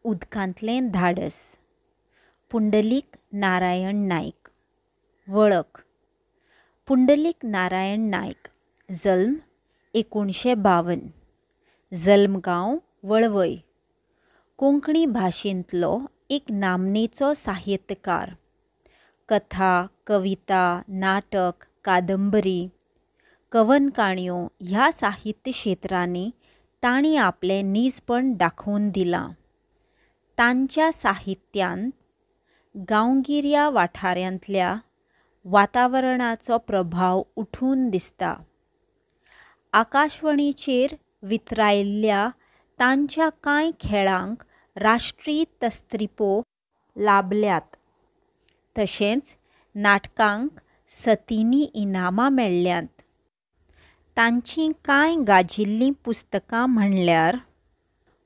उदकांतलें धाडस, पुंडलीक नारायण नायक. वळख. पुंडलीक नारायण नायक, जल्म 1952, जल्मगांव वळवय, कोंकणी भाशेंतलो एक नामनेचो साहित्यकार. कथा, कविता, नाटक, कादंबरी, कवन काणयो ह्या साहित्य क्षेत्रांनी तांणी आपलें नीजपण दाखोवन दिलां. तांच्या साहित्यांत गांवगिऱ्या वाठारांतल्या वातावरणाचो प्रभाव उठून दिसता. आकाशवाणीचेर वितरायल्ल्या तांच्या कांय खेळांक राष्ट्रीय तस्त्रिपो लाबल्यात. तशेंच नाटकांक सतिंनी इनामां मेळ्ळ्यांत. तांचीं कांय गाजिल्लीं पुस्तकां म्हणल्यार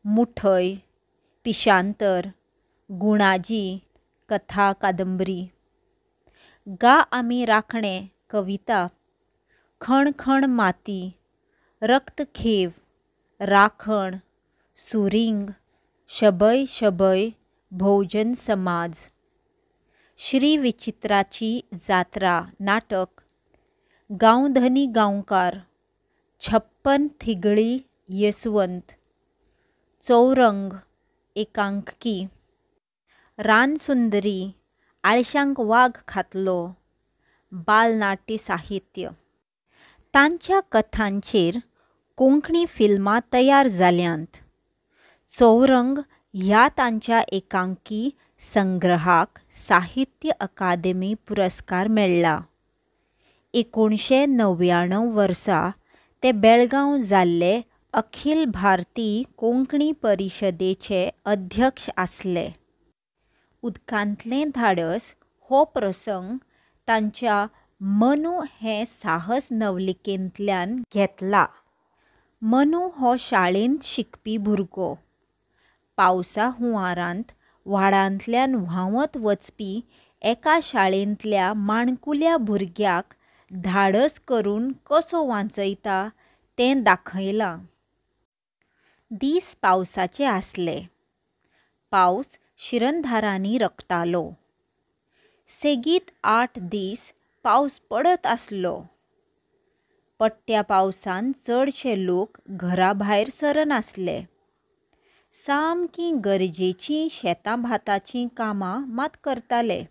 मुठय, पिशांतर, गुणाजी, कथा कादंबरी, गा आमी राखणे, कविता, खण खण माती, रक्तखेव, राखण, सुरींग, शबै शबै भोवजन समाज, श्री विचित्राची जात्रा, नाटक, गांवधनी गांवकार, 56 थिगळी येसवंत, चौरंग, एकांकी, रानसुंदरी, आळशांक वाग खातलो, बालनाट्य साहित्य. तांच्या कथांचेर कोंकणी फिल्मां तयार जाल्यांत. चौरंग ह्या तांच्या एकांकी संग्रहाक साहित्य अकादेमी पुरस्कार मेळ्ळा. 1999 वर्सा ते बेळगांव जाल्ले अखील भारतीय कोंकणी परिशदेचे अध्यक्ष आसले. उदकांतलें धाडस हो प्रसंग तांच्या मनू हे साहस नवलिकेंतल्यान घेतला. मनू हो शाळेंत शिकपी भुरगो. पावसा हुंवारांत व्हाळांतल्यान व्हांवत वचपी एका शाळेंतल्या माणकुल्या भुरग्याक धाडस करून कसो वांचयता तें दाखयलां. दीस पावसाचे आसले. पावस शिरंधारांनी रकतालो. सेगीत 8 दीस पावस पडत आसलो. पडट्या पावसान चडशे लोक घरा भायर सरनासले. सामकीं गरजेचीं शेतां-भाताचीं कामां मात करताले.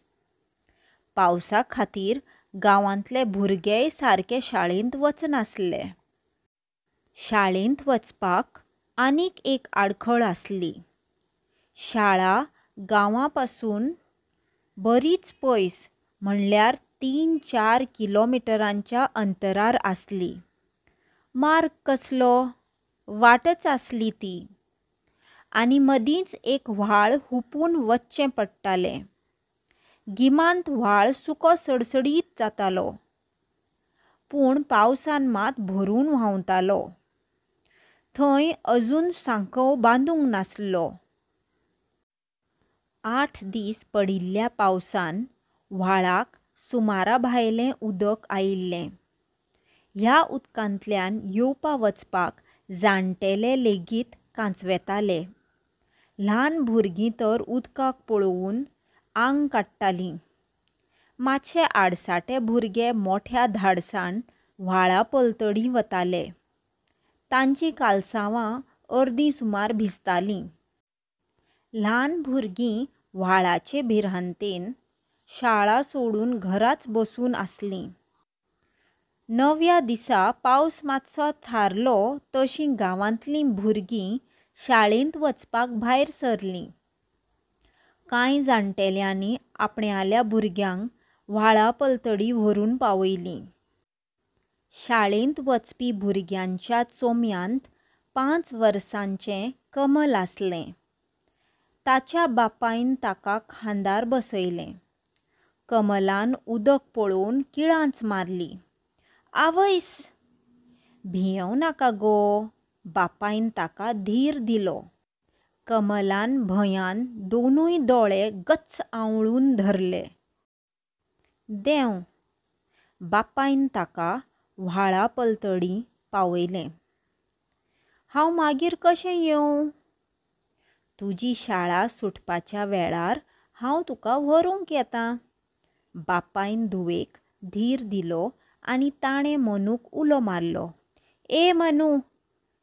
पावसा खातीर गांवांतले भुरगेय सारके शाळेंत वचनासले. शाळेंत वचपाक आनीक एक आडखळ आसली. शाळा गांवा पसून बरीच पयस म्हणल्यार 3-4 किलोमिटरांच्या अंतरार आसली. मार्ग कसलो? वाटच आसली ती. आनी मदींच एक व्हाळ हुपून वचचें पडटालें. गिमांत व्हाळ सुको सडसडीत जातालो. पूण पावसान मात भरून व्हांवतालो. थंय अजून सांकव बांदूंक नासलो. 8 दीस पडिल्ल्या पावसान व्हाळाक सुमारा भायलें उदक आयिल्लें. ह्या उदकांतल्यान येवपा वचपाक जाणटेले लेगीत कांचवेताले. ल्हान भुरगीं तर उदकाक पळोवन आंग काडटालीं. मातशे आडसाटे भुरगे मोठ्या धाडसान व्हाळा पलतडीं वताले. तांचीं कालसांवां अर्दीं सुमार भिजतालीं. ल्हान भुरगीं व्हाळाचे भिरांतेन शाळा सोडून घराच बसून आसलीं. णव्या दिसा पावस मातसो थारलो तशीं गांवांतलीं भुरगीं शाळेंत वचपाक भायर सरलीं. कांय जाणटेल्यांनी आपणाल्या भुरग्यांक व्हाळा पलतडी व्हरून पावयलीं. शाळेंत वचपी भुरग्यांच्या चोम्यांत 5 वर्सांचें कमल आसलें. ताच्या बापायन ताका खांदार बसयलें. कमलान उदक पळोवन किळांच मारली, आवयस! भियेवं नाका गो, बापायन ताका धीर दिलो. कमलान भंयान दोनूय दोळे गच्च आंवळून धरले. देंव. बापायन ताका व्हाळा पलतडीं पावयलें. हांव मागीर कशें येवं? तुजी शाळा सुटपाच्या वेळार हांव तुका व्हरूंक येतां. बापायन धुवेक धीर दिलो आनी ताणें मनूक उलो मारलो, ए मनू,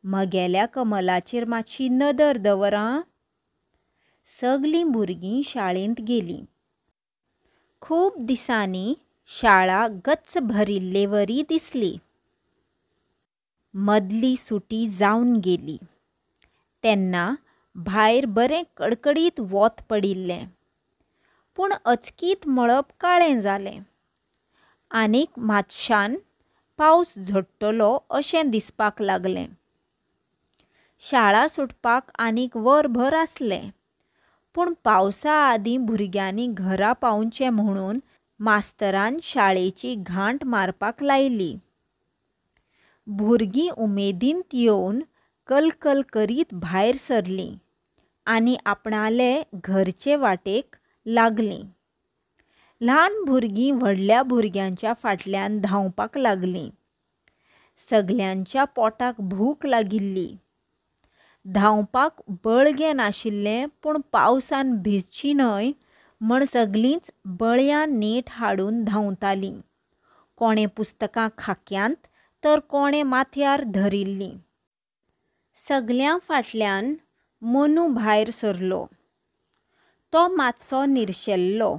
म्हगेल्या कमलाचेर मातशी नदर दवर आं. सगलीं भुरगीं शाळेंत गेलीं. खूब दिसांनी शाळा गच्च भरिल्लेवरी दिसली. मदली सुटी जावन गेली. तेन्ना भायर बरें कडकडीत वोत पडिल्लें. पूण अचकीत मळब काळें जालें. आनीक मातशान पावस झडटलो अशें दिसपाक लागलें. शाळा सुटपाक आनीक वरभर आसलें. पूण पावसा आदीं भुरग्यांनी घरा पावचें म्हणून मास्तरान शाळेची घांट मारपाक लायली. भुरगीं उमेदींत येवन कलकल करीत भायर सरलीं आनी आपणाले घरचे वाटेक लागलीं. ल्हान भुरगीं व्हडल्या भुरग्यांच्या फाटल्यान धांवपाक लागलीं. सगल्यांच्या पोटाक भूक लागिल्ली. धांवपाक बळगें नाशिल्लें पूण पावसान भिजचीं न्हय म्हण सगलींच बळयां नेट हाडून धांवतालीं. कोणें पुस्तकां खाक्यांत तर कोणें माथ्यार धरिल्लीं. सगल्यां फाटल्यान मनू भायर सरलो. तो मातसो निर्शेल्लो.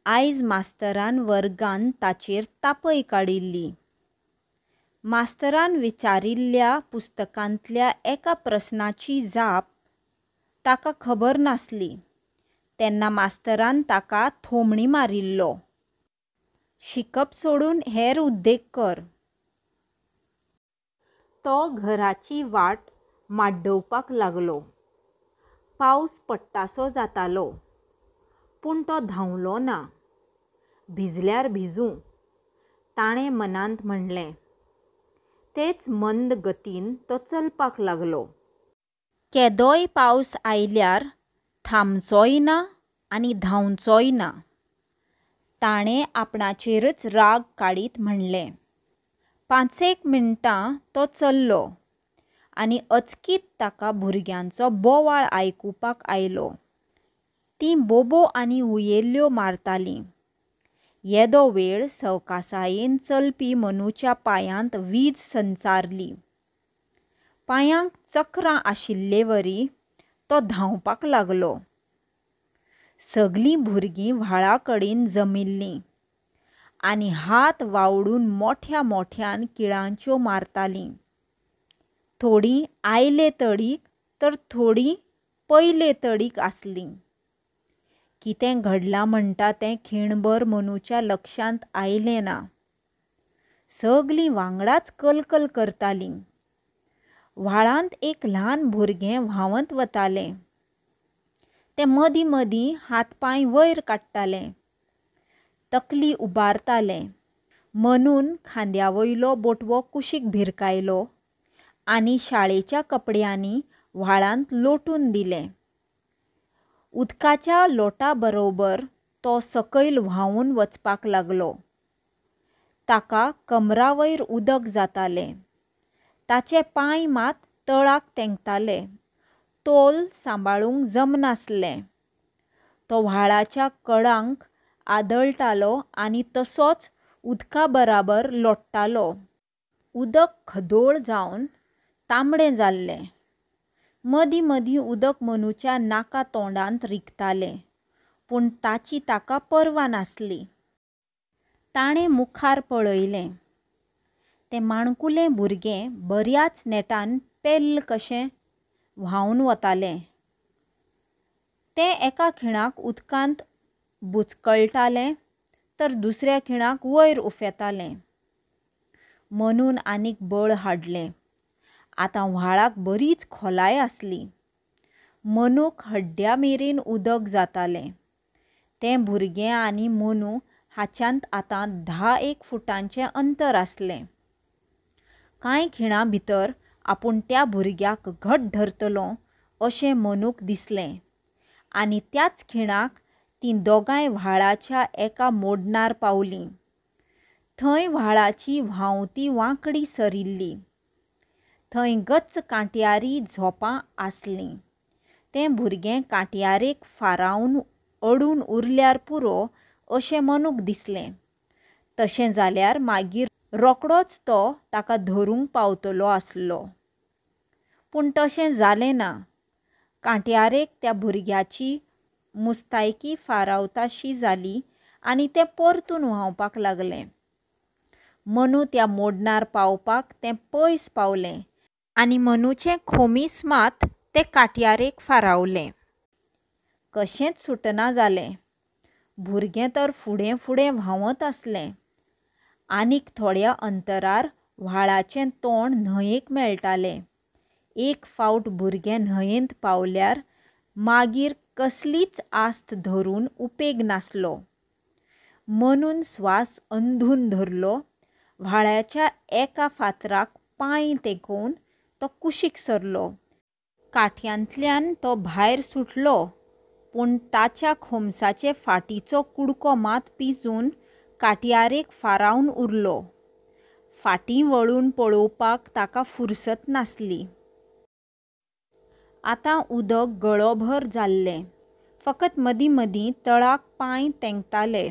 आयज मास्तरान वर्गांत ताचेर तापय काडिल्ली. मास्तरान विचारिल्ल्या पुस्तकांतल्या एका प्रस्नाची जाप ताका खबर नासली. तेन्ना मास्तरान ताका थोमणी मारिल्लो. शिकप सोडून हेर उद्देग कर. तो घराची वाट माड्डोवपाक लागलो. पावस पडटासो जातालो. पूण तो धांवलो ना. भिजल्यार भिजूं. ताणें मनांत म्हणलें. तेच मंद गतीन तो चलपाक लागलो. केदोय पावस आयल्यार थांबचोय ना आनी धांवचोय ना. ताणें आपणाचेरच राग काडीत म्हणलें. पांचेक मिणटां तो चल्लो आनी अचकीत ताका भुरग्यांचो बोवाळ आयकुपाक आयलो. तीं बोबो आनी हुयेल्यो मारतालीं. येदो वेळ सवकासायेन चलपी मनूच्या पांयांत वीज संचारली. पांयांक चक्रां आशिल्लेवरी तो धांवपाक लागलो. सगलीं भुरगीं व्हाळा कडेन जमिल्लीं आनी हात वावडून मोठ्या मोठ्यान किळांच्यो मारतालीं. थोडीं आयले तडीक तर थोडीं पयले तडीक आसलीं. कितें घडलां म्हणटा तें खीणभर मनूच्या लक्षांत आयलें ना. सगलीं वांगडाच कलकल करतालीं. व्हाळांत एक ल्हान भुरगें व्हांवत वतालें. तें मदीं मदीं हात-पांय वयर काडटालें. तकली उबारतालें. मनून खांद्यावयलो बोटवो कुशीक भिरकायलो आनी शाळेच्या कपड्यांनी व्हाळांत लोटून दिलें. उदकाच्या लोटाबरोबर तो सकयल व्हांवन वचपाक लागलो. ताका कमरावयर उदक जातालें. ताचे पांय मात तळाक तेंकताले. तोल सांबाळूंक जमनासलें. तो व्हाळाच्या कडांक आदळटालो आनी तसोच उदकाबराबर लोट्टालो. उदक खदोळ जावन तांबडें जाल्लें. मदीं मदीं उदक मनूच्या नाका तोंडांत रिगतालें. पूण ताची ताका पर्वा नासली. ताणें मुखार पळयलें. तें माणकुलें भुरगें बऱ्याच नेटान पेल्ल कशें व्हांवन वतालें. तें एका खिणाक उदकांत बुचकळटालें तर दुसऱ्या खिणाक वयर उफेतालें. मनून आनीक बळ हाडलें. आतां व्हाळाक बरीच खोलाय आसली. मनूक हड्ड्यामेरेन उदक जातालें. तें भुरगें आनी मनू हाच्यांत आतां धा-एक फुटांचें अंतर आसलें. कांय खिणां भितर आपूण त्या भुरग्याक घट धरतलों अशें मनूक दिसलें आनी त्याच खिणाक तीं दोगांय व्हाळाच्या एका मोडणार पावलीं. थंय व्हाळाची व्हांवती वांकडी सरिल्ली. थंय गच्च कांट्यारी झोपां आसलीं. तें भुरगें कांटयारेक फारावन अडून उरल्यार पुरो अशें मनूक दिसलें. तशें जाल्यार मागीर रोखडोच तो ताका धरूंक पावतलो आसलो. पूण तशें जालें ना. कांटयारेक त्या भुरग्याची मुस्तायकी फारावताशी जाली आनी तें परतून व्हांवपाक लागलें. मनू त्या मोडणार पावपाक तें पयस पावलें आनी मनूचें खोमीस मात ते कांटयारेक फारावलें. कशेंच सुटना जालें. भुरगें तर फुडें फुडें व्हांवत आसलें. आनीक थोड्या अंतरार व्हाळाचें तोंड न्हंयेक मेळटालें. एक फावट भुरगें न्हंयेंत पावल्यार मागीर कसलीच आस्त धरून उपेग नासलो. मनून स्वास अंदून धरलो. व्हाळाच्या एका फातराक पांय तेंकोवन तो कुशीक सरलो. कांटयांतल्यान तो भायर सुटलो पूण ताच्या खोमसाचे फाटीचो कुडको मात पिंजून कांटयारेक फारावन उरलो. फाटीं वळून पळोवपाक ताका फुरसत नासली. आतां उदक गळोभर जाल्लें. फकत मदीं मदीं तळाक पांय तेंकताले.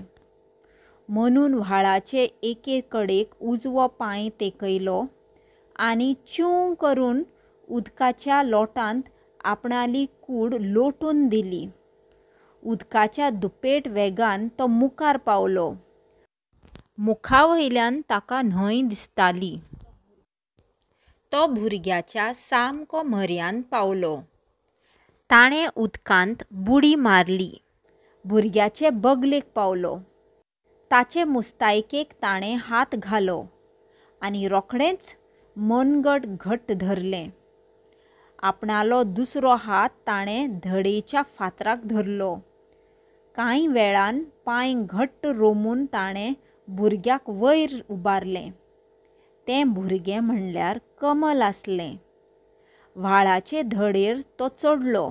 मनून व्हाळाचे एके कडेक उजवो पांय तेंकयलो आनी च्यूंऽऽ करून उदकाच्या लोटांत आपणाली कूड लोटून दिली. उदकाच्या दुपेट वेगान तो मुखार पावलो. मुखावयल्यान ताका न्हंय दिसताली. तो भुरग्याच्या सामको म्हऱ्यांत पावलो. ताणें उदकांत बुडी मारली. भुरग्याचे बगलेक पावलो. ताचे मुस्तायकेक ताणें हात घालो आनी रोखडेंच मनगट घट्ट धरलें. आपणालो दुसरो हात ताणें धडेच्या फातराक धरलो. कांय वेळान पांय घट्ट रोमून ताणें भुरग्याक वयर उबारलें. तें भुरगें म्हणल्यार कमल आसलें. व्हाळाचे धडेर तो चडलो.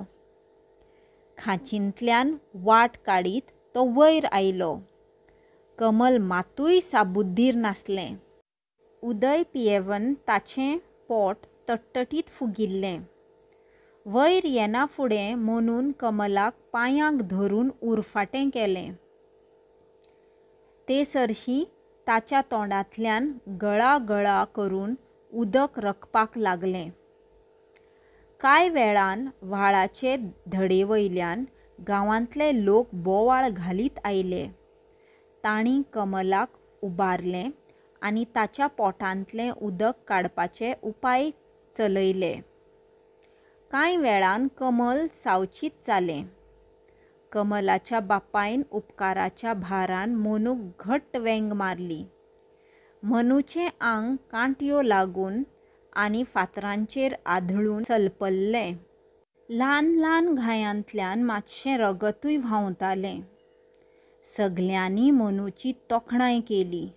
खांचींतल्यान वाट काडीत तो वयर आयलो. कमल मातूय साबुद्दीर नासलें. उदय पियेवन ताचें पोट तट्टटीत फुगिल्लें. वयर येनाफुडें मनून कमलाक पांयांक धरून उरफाटें केलें. तेसरशीं ताच्या तोंडांतल्यान गळागळा करून उदक रकपाक लागलें. कांय वेळान व्हाळाचे धडेवयल्यान गांवांतले लोक बोवाळ घालीत आयले. तांणी कमलाक उबारलें आनी ताच्या पोटांतलें उदक काडपाचे उपाय चलयले. कांय वेळान कमल सावचीत जालें. कमलाच्या बापायन उपकाराच्या भारान मनूक घट्ट वेंग मारली. मनूचें आंग कांटयो लागून आनी फातरांचेर आदळून सलपल्लें. ल्हान ल्हान घायांतल्यान मातशें रगतूय व्हांवतालें. सगल्यांनी मनूची तोखणाय केली.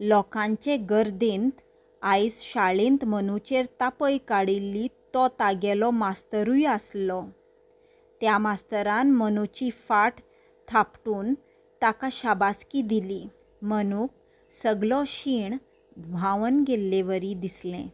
लोकांचे गर्देंत आयज शाळेंत मनूचेर तापय काडिल्ली तो तागेलो मास्तरूय आसलो. त्या मास्तरान मनूची फाट थापटून ताका शाबासकी दिली. मनूक सगलो शीण व्हांवन गेल्लेवरी दिसलें.